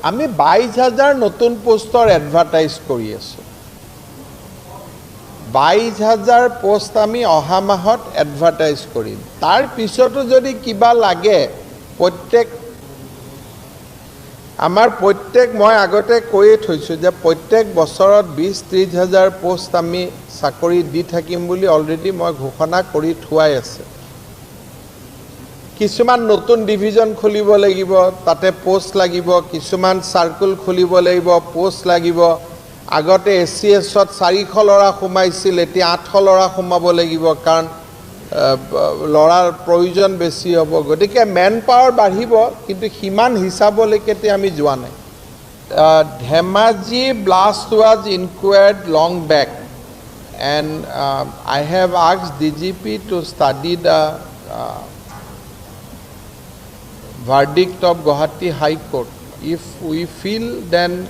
আমি 22 হাজাৰ নতুন পোষ্টৰ এডভাৰটাইজ কৰি আছোঁ। 22 হাজাৰ পোষ্ট আমি অহা মাহত এডভাৰটাইজ কৰিম। তাৰ পিছতো যদি কিবা লাগে, প্ৰত্যেক আমাৰ প্ৰত্যেক মই আগতে কৈয়ে থৈছোঁ যে প্ৰত্যেক বছৰত 20-30 হাজাৰ পোষ্ট আমি চাকৰি দি থাকিম বুলি অলৰেডি মই ঘোষণা কৰি থোৱাই আছে। কিছুমান নতুন ডিভিজন খুলিব লাগিব, তাতে পোষ্ট লাগিব। কিছুমান চাৰ্কুল খুলিব লাগিব, পোষ্ট লাগিব। আগতে এ চি এছত 400 ল'ৰা সোমাইছিল, এতিয়া 800 ল'ৰা সোমাব লাগিব, কাৰণ ল'ৰাৰ প্ৰয়োজন বেছি হ'ব। গতিকে মেন পাৱাৰ বাঢ়িব, কিন্তু সিমান হিচাপলৈকে এতিয়া আমি যোৱা নাই। Dhemaji blast was inquired long back and I have asked DGP to study the verdict of Guwahati High Court. If we feel then